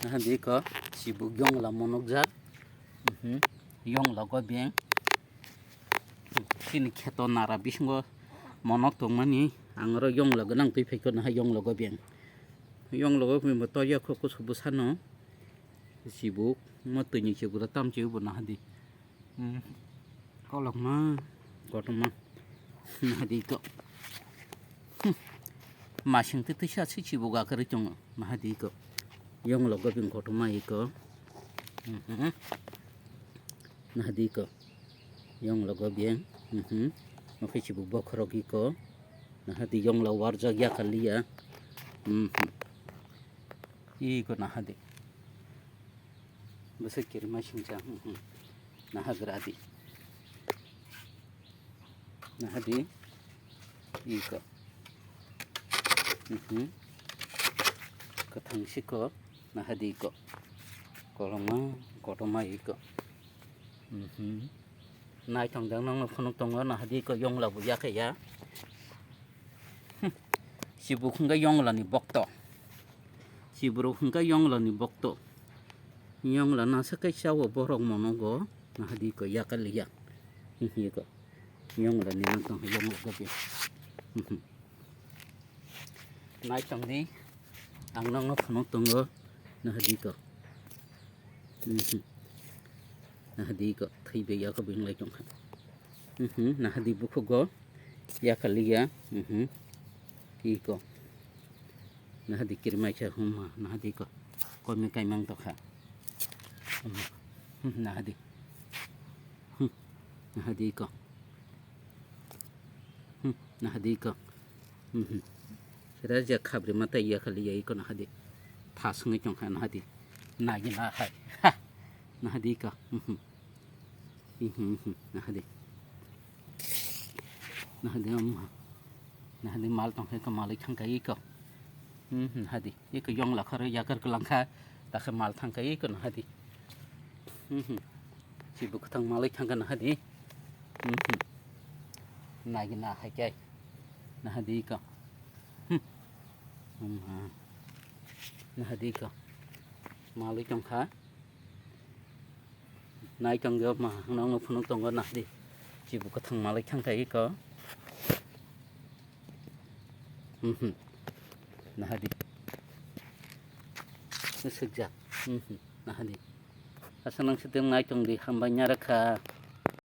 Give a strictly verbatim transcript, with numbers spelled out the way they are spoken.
Nahadi ko, chibuk yongla monokjak. Mhm. Yongla go beng. Chini kheto nara bisingo monok tongmani, ang oro yongla gwnang twi phaikho, naha yongla go beng. Yongla go beng bo toya kho kusu bwsano. Chibuk, mo twini chibuk tam chibo nahadi. Hmm. Kolokma, kotorma. Nahadi ko. Hmm. Masing twi twisa se chibuk akwrwi tongo. Nahadi ko. Yongla go beng kotorma iko. Mhm. Nahadi ko. Yongla go beng. Mhm. Nokhe chibuk bokhorok iko. Nahadi yongla warjak yakaliya. Mhm. Iko nahadi. Bwswk kirima singcha, hmm, hmm. Naha gradi. Nahadi. Iko. Mhm. Kwthang siko. Nahadi iko. Koloma, kotorma iko. Mhm. Naithong dang nangno phunuk tongo, nahadi iko yongla bo yakhe ya. Hmm. Chibuk hwnkhe yonglani bokto. Chiburok hwnkhe yonglani bokto. Yongla nasa kaisa o borok monogo. Nahadi ko yakaliya. Hihi ko. Yonglani nang tong yongla gabi. Naitongdi. Ang nangno phunuk tongo. Nahadi ko. Nahadi ko. Thaibe yako binglai tongkha. Nahadi bukhugo. Yakaliya. Iko. Nahadi kirmai khe huma, nahadi ko. Komi kaimang tokha. Huma. Hmm, nahadi. Hmm, nahadi ko. Hmm, nahadi ko. Hmm, hmm. Raja khabri mata yakaliya iko nahadi. Thasungwi tongkha nahadi. Nagi nahai. Ha. Nahadi ko. Hmm, hmm. Ihim, ihim, nahadi. Nahadi, amma. Nahadi mal tongkha iko, malwi thangkha iko. Mhm, nahadi. Iko yongla kharo yakar kwlangkha. Takhe mal thangkha iko, nahadi. Mhm. Chibu kwthang malwi thangkha, nahadi. Mhm. Nagi na hai kai. Nahadi iko. Hmm. Amma. Nahadi iko. Malwi tongkha. Naitong yo ma, nangno phunuk tongo nahadi. Chibu kwthang malwi thangkha iko. Mhm. Nahadi. Sukjak. Mhm. Nahadi. Asa nang siting naitong di hambai nyarakha.